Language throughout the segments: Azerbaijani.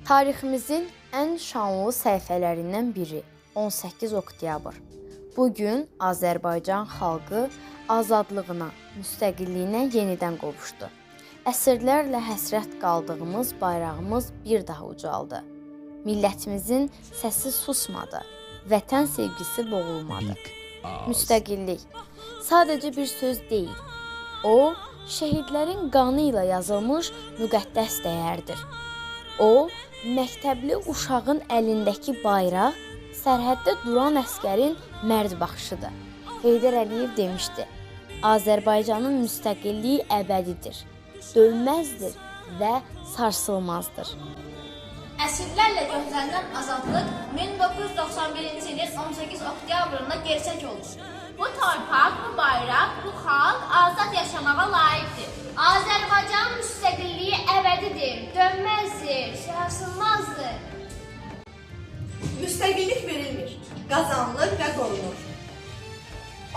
Tariximizin ən şanlı səhifələrindən biri 18 oktyabr. Bu gün Azərbaycan xalqı azadlığına, müstəqilliyinə yenidən qovuşdu. Əsrlərlə həsrət qaldığımız bayrağımız bir daha ucaldı. Millətimizin səsi susmadı, vətən sevgisi boğulmadı. Müstəqillik sadəcə bir söz deyil. O, şəhidlərin qanı ilə yazılmış müqəddəs dəyərdir. O, məktəbli uşağın əlindəki bayraq, sərhəddə duran əsgərin mərd baxışıdır. Heydər Əliyev demişdi: Azərbaycanın müstəqilliyi əbədidir, dönməzdir və sarsılmazdır. Əsrlərlə gözlənilən azadlıq 1991-ci ilin 18 oktyabrında gerçək oldu. Bu torpaq, bu bayraq, bu xalq azad yaşamağa layiqdir. Azərbaycanın müstəqilliyi əbədidir, dönməzdir, sarsılmazdır. Müstəqillik verilmir, qazanılır və qorunur.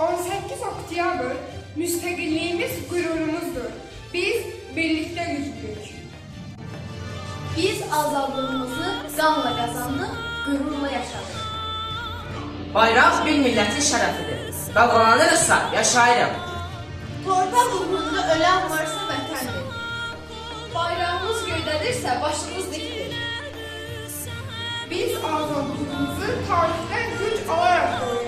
18 oktyabr müstəqilliyimiz qürurumuzdur. Biz birlikdə güclüyük. Biz azadlığımızı qanla qazandıq, qürurla yaşadıq. Bayraq bir millətin şərəfidir. Dalğalanırıqsa yaşayırıq. Torpaq uğrunda ölən varsa vətəndir. Bayrağımız göydədirsə başımız dikdir. Biz azadlığımızı tarixdən güc alaraq qoruyoruz.